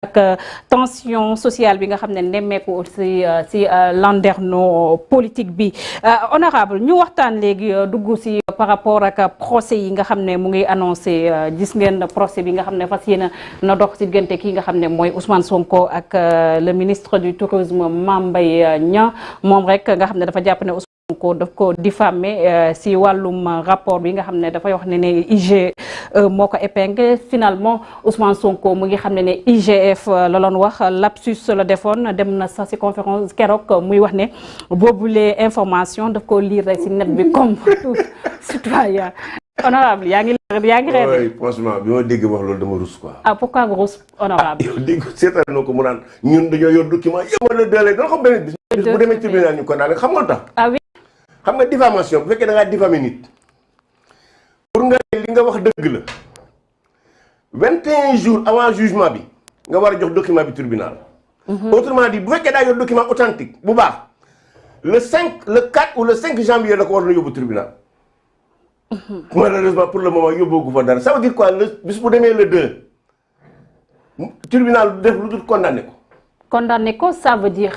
ak tension sociale bi nga xam ne nemmeeku aussi ci landerneau politique bi honorable ñu waxtaan léegi dugg ci par rapport ak procès yi nga xam ne mu ngi annoncé gis ngeen procès bi nga xam ne fas yéene na dox ci diggante kii nga xam ne mooy Ousmane Sonko ak le ministre du tourisme Mame Mbaye Niang moom rek nga xam ne dafa jàpp ne Sonko daf ko diffamé si wàllum rapport bi nga xam ne dafay wax ne IGE moo ko épinglé finalement Ousmane Sonko mu ngi xam ne IGF la doon wax lapsus la defoon dem na sax si conférence keroog muy wax ne boobule information daf ko lire rek si net bi comme tout citoyen. Honorable yaa ngi reer. oui franchement bi ma dégg wax loolu dama rus quoi. ah pourquoi nga rus honorable. yow dégg seetaan na ko mu naan ñun dañoo yor document yëpp la delloo doo xam benn bis bu demee tribunal ñu condamné xam nga tax. ah oui. xam nga diffamation bu fekkee da ngaa diffamé nit pour nga li nga wax dëgg la 21 jours avant jugement bi nga war a jox document bi tribunal. autrement dit bu fekkee daa yor document authentique bu baax le 5 le 4 ou le 5 janvier la ko war na yóbbu tribunal. malheureusement pour le moment yóbboogu fa dara ça veut dire quoi le bis bu demee le 2 tribunal def lu dul condamné ko. condamné ko ça veut dire.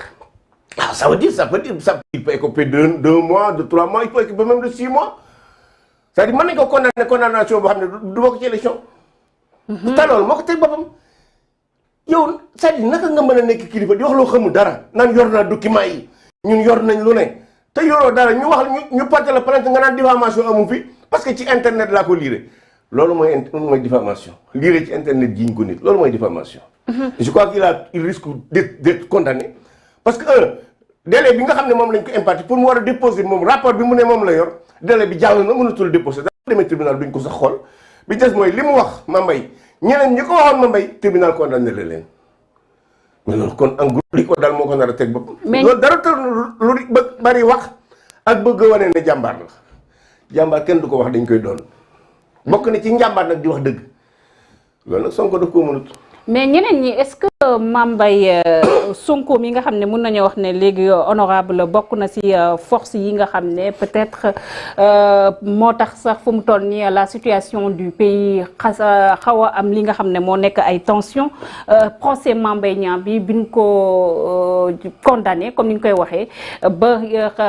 ah ça veut dire il peut écoper de 2 mois de 3 mois il peut écoper même de 6 mois c'est-à-dire mën nañu ko condamné condamnation boo xam ne du bokk ci élection. te loolu moo ko teg boppam yow c'est-à-dire naka nga mën a nekk kilifa di wax loo xamul dara naan yor naa document yi ñun yor nañ lu ne te yoroo dara ñu wax ñu porté la plainte nga naan diffamation amu fi parce que ci internet laa ko liire loolu mooy diffamation liire ci internet jiñ ko nit loolu mooy diffamation. je crois qu'il risque d'être condamné. parce que délai bi nga xam ne moom lañ ko imparti pour mu war a déposer moom rapport bi mu ne moom la yor délai bi jàll na mënatul déposer dafa demee tribunal duñ ko sax xool bi des mooy li mu wax Mame Mbaye ñeneen ñi ko waxoon Mame Mbaye tribunal condamné la leen mais loolu kon en gros li ko daal moo ko nar a teg bopp loolu dara tër lu bari wax ak bëgg a wane ne jàmbaar la jàmbaar kenn du ko wax dañ koy doon bokk na ci njàmbaar nag di wax dëgg loolu nag Sonko daf koo mënut. mais ñeneen ñi est-ce que Mame Mbaye Sonko mi nga xam ne mën nañu wax ne léegi honorable bokk na ci force yi nga xam ne peut-être moo tax sax fu mu toll nii la situation du pays xaw a am li nga xam ne moo nekk ay tension procès Mame Mbaye Niang bi biñ ko condamné comme ni ñu koy waxee ba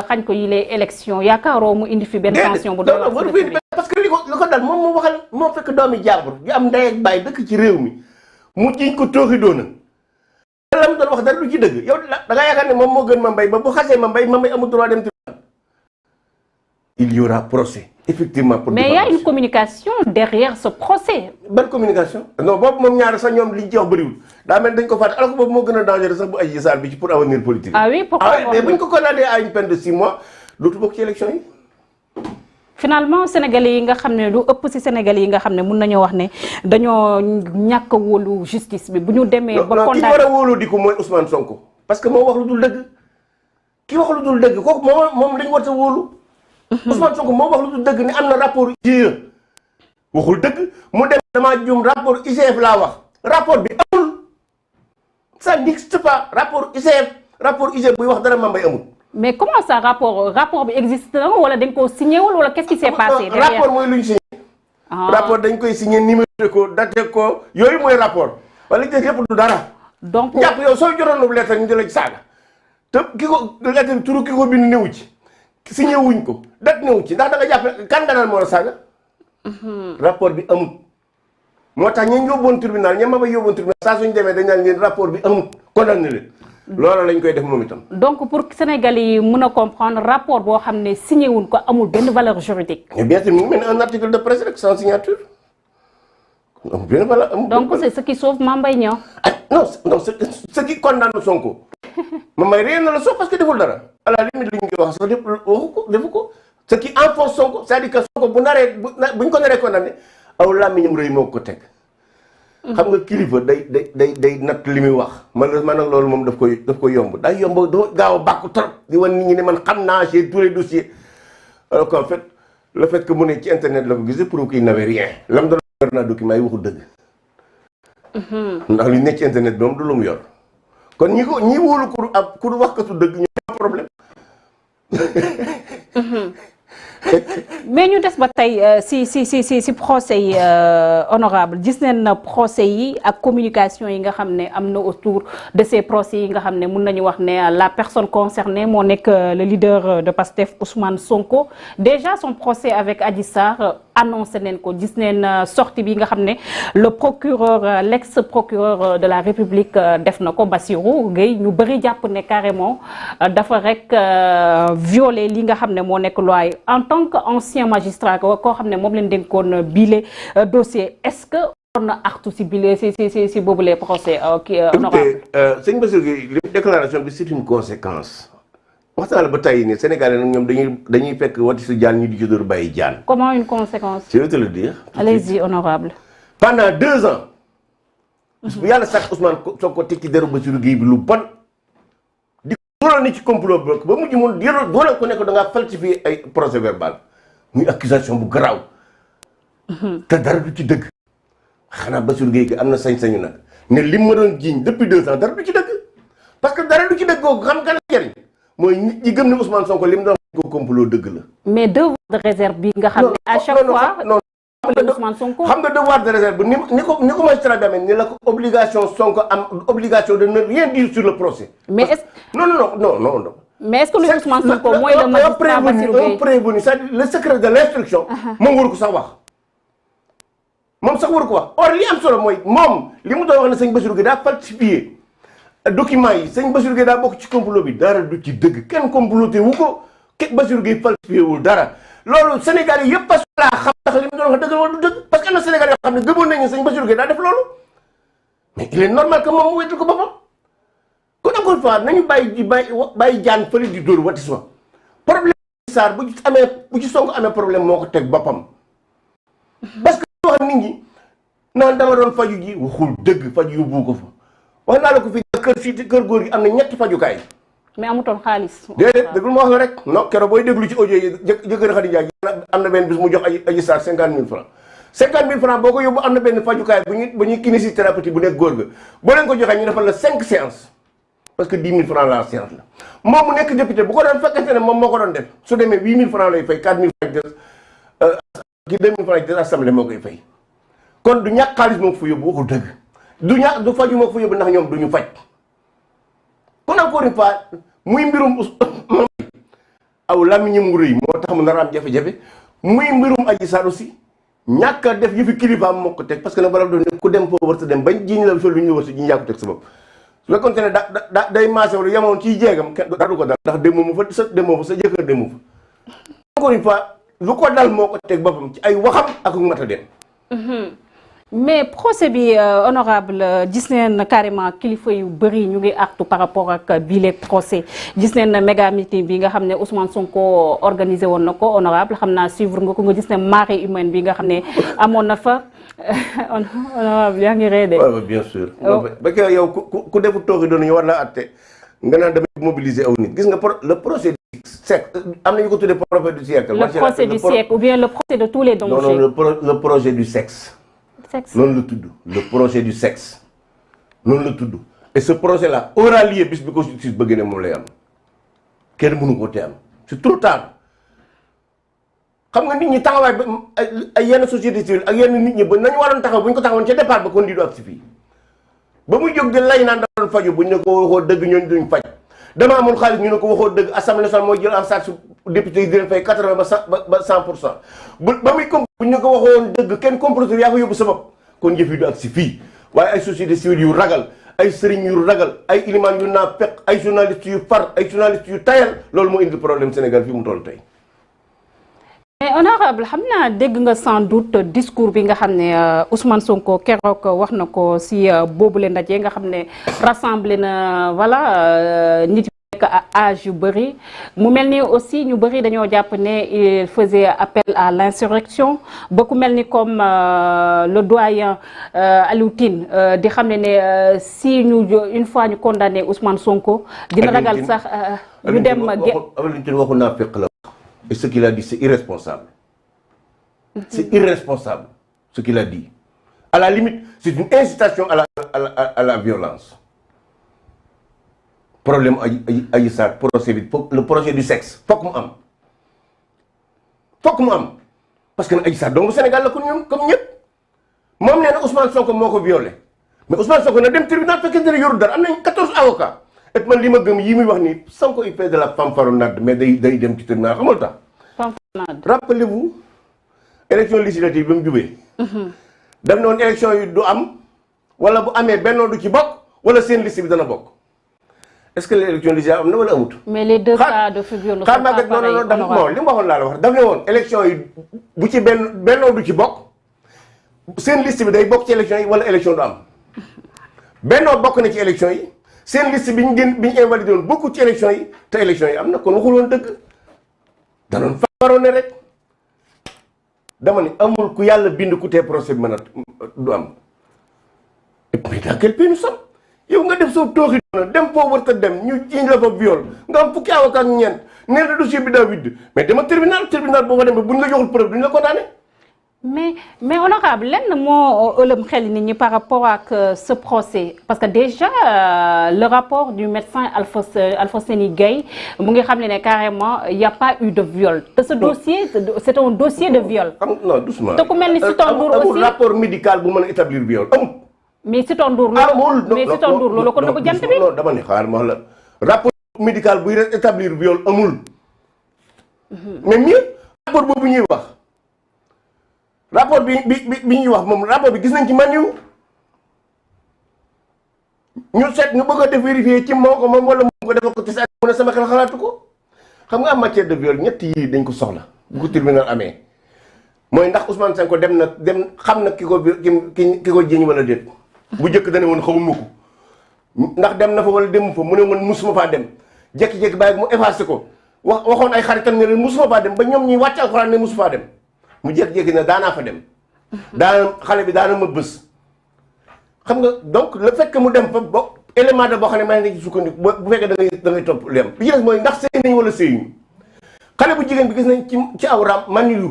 xañ ko yile élection yaakaaroo mu indi fi benn tension bu doy parce que li ko dal moom moo waxal moo fekk doomi jàmbur yu am ndey ak baay dëkk ci réew mi mu jiñ ko tooxi doona la mu doon wax dara du ci dëgg yow da nga yaakaar ne moom moo gën Mame Mbaye ba bu xasee Mame Mbaye amul droit dem tribunal. Il y aura procès effectivement. pour mais il y a une communication derrière ce procès. ban communication. non boobu moom ñaar sax ñoom liñ ci wax bëriwul daa mel dañ ko fàtte alors que boobu moo gën a dangereux sax bu Adji Sarr bi ci pour avenir politique. ah oui pourquoi mais buñ ko condamné à une peine de 6 mois dootu bokk ci élection yi. finalement sénégalais yi nga xam ne lu ëpp ci sénégalais yi nga xam ne mun nañoo wax ne dañoo ñàkk a wóolu justice bi bu ñu demee. ba ki war a wóolu di ko mooy Ousmane Sonko. parce que moo wax lu dul dëgg ki wax lu dul dëgg kooku moom lañ war a wóolu. Ousmane Sonko moo wax lu dul dëgg ni am na rapport IGE waxul dëgg mu dem damaa juum rapport IGF laa wax rapport bi amul ça n'existe pas rapport IGF rapport IGF buy wax dara Mame Mbaye amul. mais comment ça rapport bi existe na wala dañ koo signé wala qu'est-ce qui s'est passé derrière rapport mooy lu ñu signé. rapport dañ koy signé numéroté ko daté ko yooyu mooy rapport wala li des yëpp du dara. donc jàpp yow soo jotoon lettre ñu di la ci saaga te ki ko lettre turu ki ko bind newu ci signé wuñ ko dat newu ci ndax da nga jàpp kan nga naan moo la saaga. rapport bi amul. moo tax ñi yóbboon tribunal ña ma ba yóbboon tribunal saa suñu demee dañ naan leen rapport bi amul condamné leen. loolu lañ koy def moom itam. donc pour Sénégalais yi mën a comprendre rapport boo xam ne signé wuñ ko amul benn valeur juridique. mais bien sûr mu ngi mel ni un article de presse rek sans signature. amul benn valeur amul. donc c'est ce qui sauve Mame Mbaye Niang. ah non ce qui condamne Sonko. Mame Mbaye rien ne le sauve parce que deful dara. à la limite li ñu koy wax sax defu ko ce qui enfonce Sonko c'est-à-dire que Sonko buñ ko naree condamné aw làmmiñam rëy moo ko teg. xam nga kilifa day natt li muy wax malheureusement nag loolu moom daf koy yomb day yomb doo gaaw a bàkku trop di wan nit ñi ne man xam naa j'ai tous les dossiers alors qu'en fait le fait que mu ne ci internet la ko gisee prouve qu'il n'avait rien lam doon yor naa document yi waxul dëgg ndax li nekk ci internet bi moom du lu mu yor kon ñi wóolu ku wax katu dëgg ñu am problème mais ñu des ba tey si procès yi honorable gis nañ na procès yi ak communication yi nga xam ne am na autour de ces procès yi nga xam ne mun nañu wax ne la personne concernée moo nekk le leader de PASTEF Ousmane Sonko déjà son procès avec Adji Sarr annoncé nañ ko gis nañ sortie bi nga xam ne le procureur l'ex-procureur de la République def na ko Bassirou Gueye ñu bëri jàpp ne carrément dafa rek violer li nga xam ne moo nekk loi en tant que ancien magistrat koo xam ne moom leen dénkoon bile dossier est-ce que war na artu si bile si boobu les procès honorable sëñ Bassirou Gueye li déclaration bi c'est une conséquence waxtaan la ba tey nii Sénégalais nag ñoom dañuy fekk wati su jaan ñu di ci dóor bàyyi jaan. Comment une conséquence? Je vais te le dire. Allez-y honorable. Pendant 2 ans. bu yàlla sax Ousmane Sonko teg ci deru Bassirou Gueye bi lu bon. di doolal ni ci complot bloc ba mujj mun doolal ko nekk da ngaa falsifier ay procès verbal muy accusation bu garaaw. te dara du ci dëgg. xanaa Bassirou Gueye gi am na sañ-sañu nag ne lim ma doon jiiñ depuis 2 ans dara du ci dëgg parce que dara du ci dëgg googu xam nga la njëriñ mooy nit ñi gëm ne Ousmane Sonko lim doon ko complot dëgg la. mais devoir de réserve bi nga xam ne à chaque fois non Ousmane Sonko xam nga devoir de réserve ni ko magistrat bi amee ni la ko obligation Sonko am obligation de ne rien dire sur le procès. mais est-ce non. mais est-ce que le Ousmane Sonko mooy le magistrat Bassirou Gueye prévenu c'est-à-dire le secret de l'instruction. moom waru ko sax wax. moom sax waru ko wax or li am solo mooy moom li mu doon wax ne sëñ Bassirou Gueye daa falsifié documents yi sëñ Bassirou Gueye daa bokk ci complot bi dara du ci dëgg kenn comploté wu ko kenn Bassirou Gueye falsifié wul dara loolu Sénégal yi yëpp parce que laa xam ndax li mu doon wax dëgg wala du dëgg parce que am na Sénégal yoo xam ne gëmoon nañu sëñ Bassirou Gueye daa def loolu mais il est normal que moom mu wéetal ko boppam kon encore une fois nañu bàyyi jaan fële di dóor wati suma problème Sarr bu ci Sonko amee problème moo ko teg boppam parce que wax nit ñi naan dama doon faju ji waxul dëgg faju yóbbu ko fa wax naa la ko fii kër góor gi am na ñetti fajukaay. mais amutoon xaalis. déedéet déglu ma wax la rek non keroog booy déglu ci audio yi jëkkër Khady Ndiaye am na benn bis mu jox Adji Sarr 50 000 francs 50 000 francs boo ko yóbbu am na benn fajukaay bu ñuy kinésithérapie bu nekk góor ga boo leen ko joxee ñu defal la 5 séances parce que 10 000 francs la séance la moom mu nekk député bu ko doon fekkente ne moom moo ko doon def su demee 8 000 francs lay fay 4 000 francs ki 2 000 francs des assemblée moo koy fay kon du ñàkk xaalis moo ko fa yóbbu waxul dëgg du faju moo ko fa yóbbu ndax ñoom du ñu faj kon encore une fois muy mbirum aw làmmiñam wu rëy moo tax mu nar a am jafe-jafe muy mbirum Adji Sarr aussi ñàkk a def yëfi kilifaam moo ko teg parce que nag bala doon ne ku dem foo war sa dem bañ jiñ la fa lu ñu war sa jiñ yaa ko teg sa bopp su fekkoon ne day maase wala yemoon ciy jeegam kenn du ko dal ndax demoo fa sa jëkkër demoo fa encore une fois lu ko dal moo ko teg boppam ci ay waxam ak mata dem mais procès bi honorable gis neen carrément kilifa yu bëri ñu ngi artu par rapport ak bile procès gis neen méga meeting bi nga xam ne Ousmane Sonko organisé woon na ko honorable xam naa suivre nga ko nga gis ne marée humaine bi nga xam ne amoon na fa honorable yaa ngi reede waaw bien sûr ba ke yow ku defu tooxi doon ñu war la atte nga naan damay mobiliser aw nit gis nga le procès du siècle am na ñu ko tuddee procès du siècle le procès du siècle ou bien le procès de tous les dangers non le projet du sexe noonu la tudd le projet du sexe noonu la tudd et ce projet là aura lieu bis bi ko justice bëgg ne moom lay am kenn mënu ko te am c'est trop tard xam nga nit ñi taxawaay ba ay yenn société civile ak yenn nit ñi ba nañu waroon taxaw bu ñu ko taxawoon ca départ ba kon di do ak si fii ba muy jóg di lay naan da doon faju bu ñu ne ko waxoo dëgg ñooñu duñ faj dama amul xaalis ñu ne ko waxoo dëgg assemblée nationale mooy jël en charge député yi di leen fay 80 ba 100% ba muy bu ñu ko waxoon dëgg kenn comploteur yaa ko yóbbu sa bopp kon jëf yi du ak si fii waaye ay société civile yu ragal ay sëriñ yu ragal ay ilimaan yu naa fekk ay journalistes yu far ay journalistes yu tayal loolu moo indi problème Sénégal fii mu toll tey. mais honorable xam naa dégg nga sans doute discours bi nga xam ne Ousmane Sonko keroog wax na ko si boobule ndaje nga xam ne rassemblé na voilà nit nekk âge yu bëri mu mel ni aussi ñu bëri dañoo jàpp ne il faisait appel à l'insurrection ba ku mel ni comme le doyen Aliou Tine di xam ne si ñu une fois ñu condamné Ousmane Sonko dina ragal sax ñu dem Aliou Tine waxu naa fekk la et ce qu'il a dit c'est irresponsable c'est irresponsable ce qu'il a dit à la limite c'est une incitation à la violence problème Adji Sarr procès bi le projet du sexe fokk mu am fokk mu am parce que nag Adji Sarr doomu Sénégal la ko ñoom comme ñëpp moom nee na Ousmane Sonko moo ko violé mais Ousmane Sonko na dem tribunal fekkente ne yoru dara am nañ 14 avocats et man li ma gëm yi muy wax nii Sonko il fait de la fanfaronnade mais day dem ci tribunal xamul tax. fanfaronnade rappelez-vous élection législative bi mu jubee. daf ne woon élection yi du am wala bu amee bennoo du ci bokk wala seen liste bi dana bokk est-ce que l'élection législative am na wala amut. mais les deux cas de figure ne sont pas pareils. non li mu waxoon laa la wax daf ne woon élection yi bu ci bennoo du ci bokk seen liste bi day bokk ci élection yi wala élection du am bennoo bokk na ci élection yi seen liste bi ñu invalidé woon bokku ci élection yi te élection yi am na kon waxul woon dëgg da doon faroone rek dama ne amul ku yàlla bind ku tee procès bi mën a du am mais dans quel pays nous sommes yow nga def soo tooxi doona dem foo war ta dem ñu jiiñ la fa viol nga am fukki avocat ak ñeent nee na dossier bi daa widd mais dama tribunal boo fa dem ba buñ la joxul preuve duñ la condamné. mais honorable lenn moo ëlëm xel nit ñi par rapport ak ce procès parce que déjà le rapport du médecin Alphonseni Gaye mu ngi xam ne carrément il y a pas eu de viol te ce dossier c'est un dossier de viol. non doucement te ku mel ni Sitor Ndour aussi amul rapport médical bu mën a établir viol amul. mais Sitor Ndour loolu ko dugg jant bi. non dama ne xaar ma la rapport médical buy établir viol amul. mais mieux rapport boobu ñuy wax. rapport bi ñuy wax moom rapport bi gis nañ ci maniw ñu seet ñu bëgg a def vérifier ci moo ko moom wala moo ko defal ko ci sa mu ne sama xel xalaatu ko xam nga am matière de viol ñett yii dañ ko soxla bu ko tribunal amee mooy ndax Ousmane Sonko dem xam na ki ko jiiñ wala déet bu njëkk dane woon xawuma ko ndax dem na fa wala demu fa mu ne woon musuma faa dem jékki-jékki bàyyi mu effacé ko waxoon ay xaritam ne leen musuma faa dem ba ñoom ñuy wàcc alxuraan ne musu faa dem mu jékki-jékki ne daanaa fa dem xale bi daana ma bës xam nga donc le fait que mu dem fa ba élément de boo xam ne maa ngi ci sukkandiku bu fekkee da ngay topp lem bi ci des mooy ndax sëy nañ wala sëyuñu xale bu jigéen bi gis nañ ci awraam maniyu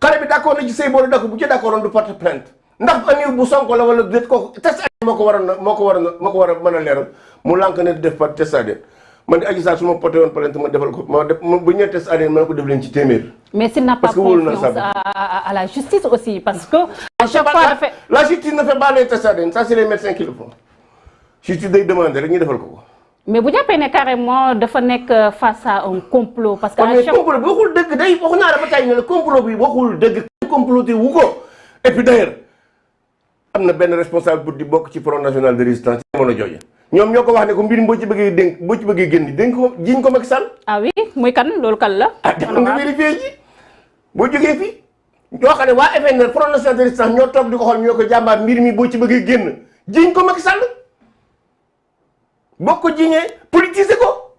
xale bi d'accord na ci sëy boobu d'accord bu ci d'accordoon du porte plainte ndax maniyu bu Sonko la wala déet ko test moo ko war a mën a leeral mu lànk ne def par test ADN man di Adji Sarr su ma porté woon plainte ma defal ko bu ñu nee test ADN ma ne ko def leen ci téeméer. mais s'il n'a pas confiance à la justice aussi parce que. à chaque fois la justice ne fait pas les tests ADN ça c'est les médecins qui le font justice day demander rek ñu defal ko. mais bu jàppee ne carrément dafa nekk face à un complot. parce que à chaque complot bi waxul dëgg day wax naa la ba tey ne la complot bi waxul dëgg comploté wu ko et puis d'ailleurs am na benn responsable pour di bokk ci Front National de Résistance ci jamono jooju. ñoom ñoo ko wax ne ko mbir boo ci bëggee génn dénk ko jiñ ko Macky Sall. ah oui muy kan loolu kan la. demal nga vérifié ji boo jógee fii ñoo xam ne waa FNR Front National de Résistance ñoo toog di ko xool ñoo ko jàmbaar mbir mi boo ci bëggee génn jiñ ko Macky Sall boo ko jiñee politiser ko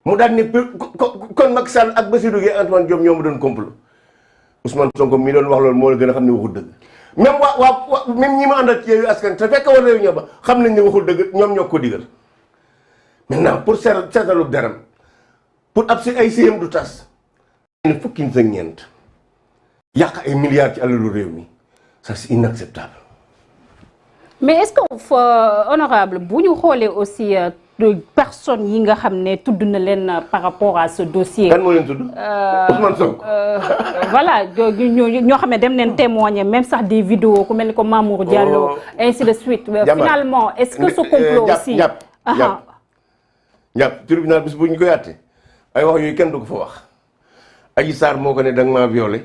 mu daal ne kon Macky Sall ak Bassirou Guèye Antoine Diome ñoo ma doon complot Ousmane Sonko mi doon wax loolu moo la gën a xam ne waxul dëgg. même même ñi ma àndal ci Yewwi Askan te fekk war réunion ba xam nañ ne waxul dëgg ñoom ñoo ko digal maintenant pour seetalu deram pour ab si ay siyam du tas ne fukki nit ak ñeent yàq ay milliards ci alalu réew mi ça c'est inacceptable. mais est-ce que honorable bu ñu xoolee aussi personnes yi nga xam ne tudd na leen par rapport à ce dossier. kan moo leen tudd. Ousmane Sonko. voilà ñoo xam ne dem nañ témoigner même sax des vidéos ku mel ni ko Mamour Diallo. ainsi de suite. finalement est-ce que ce complot aussi. jàpp tribunal bis bu ñu koy àtte ay wax yooyu kenn du ko fa wax. Adji Sarr moo ko ne da nga maa violé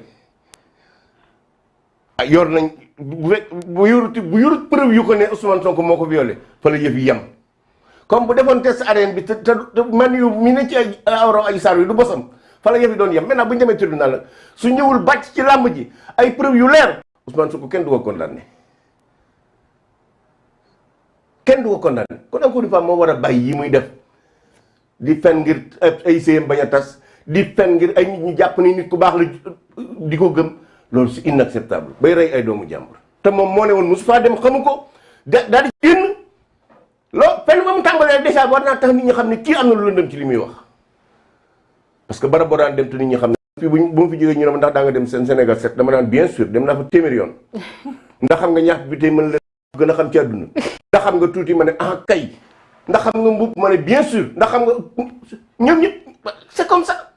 yor nañ bu yorut preuve yu ko ne Ousmane Sonko moo ko violé fa la yëf yi yem. comme bu defoon test ADN bi te man yu mi ne ci ay awra Adji Sarr yi du bosam fa la yëf yi doon yem maintenant bu ñu demee tribunal la su ñëwul bàcc ci làmb ji ay preuve yu leer Ousmane Sonko kenn du ko condamné kon encore une fois moo war a bàyyi yi muy def di fen ngir ay séyam bañ a tas di fen ngir ay nit ñi jàpp ni nit ku baax la di ko gëm loolu c'est inacceptable bay rey ay doomu jàmbur te moom moo ne woon mosu faa dem xamu ko daal di génn loolu fenn ba mu tàmbalee déjà war naa tax nit ñi xam ne kii am na lu lëndëm ci li muy wax parce que barab boo daan dem te nit ñi xam ne fii bu ma fi jógee ñu ne ndax daa nga dem seen Sénégal set dama naan bien sûr dem naa fa téeméer yoon ndax xam nga ñaax bi tey mën la gën a xam ci àdduna ndax xam nga tuuti ma ne ah kay ndax xam nga mbubb ma ne bien sûr ndax xam nga ñoom ñëpp c'est comme ça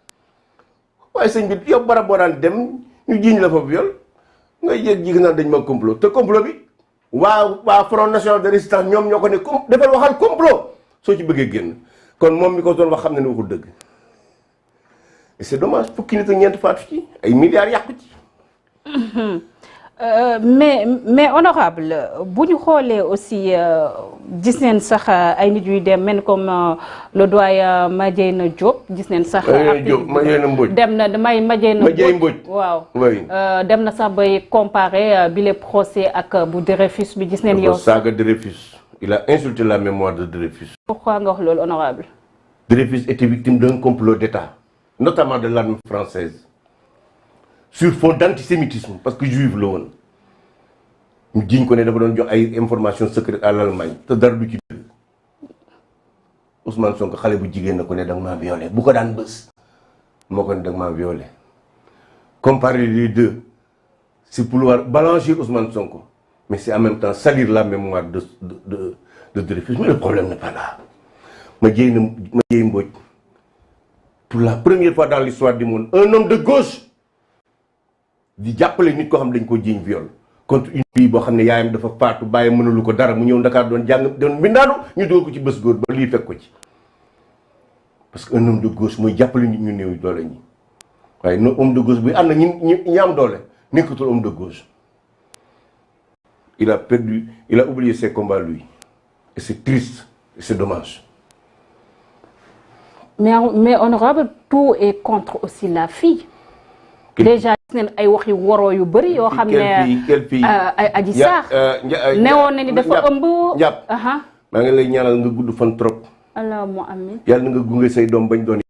waaye sëñ bi yow barab boo daan dem ñu jiiñ la fa viol ngay yéeg jig naan dañ ma complot te complot bi waa Front National de Résistance ñoom ñoo ko ne defal waxal complot soo ci bëggee génn kon moom mi ko doon wax xam ne waxul dëgg et c'est dommage fukki nit ak ñeent faatu ci ay milliards yàqu ci. mais honorable bu ñu xoolee aussi gis neen sax ay nit yuy dem mel comme le doyen Madiène Diop gis neen sax. Madiène Mbodj dem na Madiène Mbodj waaw. dem na sax bay comparer bi les procès ak bu Dreyfus bi gis neen yow. saaga Dreyfus il a insulté la mémoire de Dreyfus. pourquoi nga wax loolu honorable. Dreyfus était victime d'un complot d'État notamment de l'armée française. sur fond d'antisémitisme parce que juif la woon ñu jiiñ ko ne dafa doon jox ay informations secrètes à l'Allemagne te dara du ci dëgg Ousmane Sonko xale bu jigéen na ko ne da nga maa violé bu ko daan bës moo ko ne da nga maa violé comparer les deux c'est pour blanchir Ousmane Sonko mais c'est en même temps salir la mémoire de Dreyfus mais le problème n'est pas là Madiène Mbodj pour la première fois dans l'histoire du monde un homme de gauche di jàppale nit koo xam dañ ko jiiñ viol contre une fille boo xam ne yaayam dafa faatu bàyyi mënulu ko dara mu ñëw Ndakaar doon jàng doon bindaanu ñu doon ko ci bés góor ba lii fekk ko ci parce que un homme de gauche mooy jàppale nit ñu néew doole ñi waaye no homme de gauche bi am na ñi am doole nekkatul homme de gauche il a oublié ses combats lui et c'est triste et c'est dommage. mais honorable tout est contre aussi la fille. déjà gis nañ ay wax yu waroo yu bëri yoo xam ne Adji Sarr newoon na ni dafa ëmb. njàpp maa ngi lay ñaanal nga gudd fan trop. allahumma amiin. yàlla na nga gunge say doom bañ doon.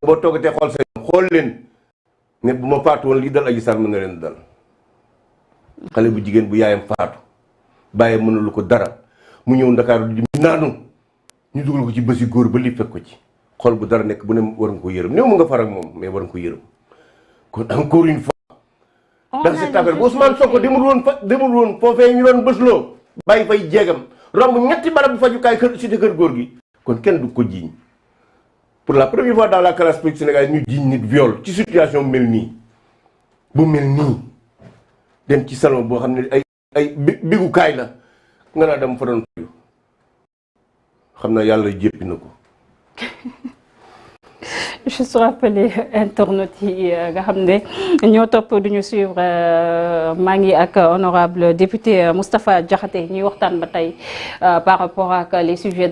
boo toogatee xool say doom xool leen ne bu ma faatu woon lii dal Adji Sarr mën na leen dal. xale bu jigéen bu yaayam faatu bàyyi mënulu ko dara mu ñëw Ndakaaru di naanu ñu dugal ko ci bési góor ba lii fekk ko ci. xol bu dara nekk bu ne war nga ko yërëm néew mu nga far ak moom mais war nga ko yërëm kon encore une fois dans cette affaire bu Ousmane Sonko demul woon foofee ñu doon bësloo bàyyi fay jéegam romb ñetti barab bu fajukaay kër cité kër góor gi kon kenn du ko jiiñ pour la première fois dans la classe politique sénégalaise ñu jiiñ nit viol ci situation mel nii bu mel nii dem ci salon boo xam ne ay bigukaay la nga naa dem fa doon faju xam na yàlla jéppi na ko. je suis rappelé internautes yi nga xam ne ñoo topp duñu suivre maa ngi ak honorable député Moustapha Diakhaté ñuy waxtaan ba tey par rapport ak les sujets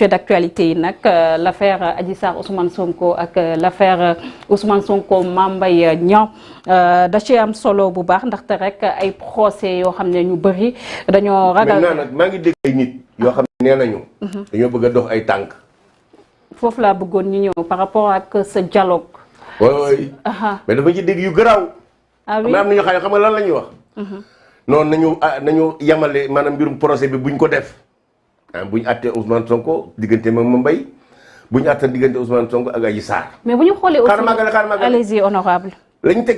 d'actualité yi nag l'affaire Adji Sarr Ousmane Sonko ak l'affaire Ousmane Sonko Mame Mbaye Niang da ci am solo bu baax ndaxte rek ay procès yoo xam ne ñu bëri dañoo ragal. maintenant nag maa ngi dégg ay nit yoo xam ne nee nañu dañoo bëgg a dox ay tànk. foofu laa bëggoon ñu ñëw par rapport ak sa dialogue. oui mais dafa ci dégg yu garaaw. ah oui mais am na ñoo xam nga lan la ñuy wax. noonu nañu yamale maanaam mbirum procès bi buñ ko def buñ àttee Ousmane Sonko diggante Mame Mbaye buñ àttee diggante Ousmane Sonko ak Adji Sarr. mais bu ñu xoolee aussi allez-y honorable. lañ teg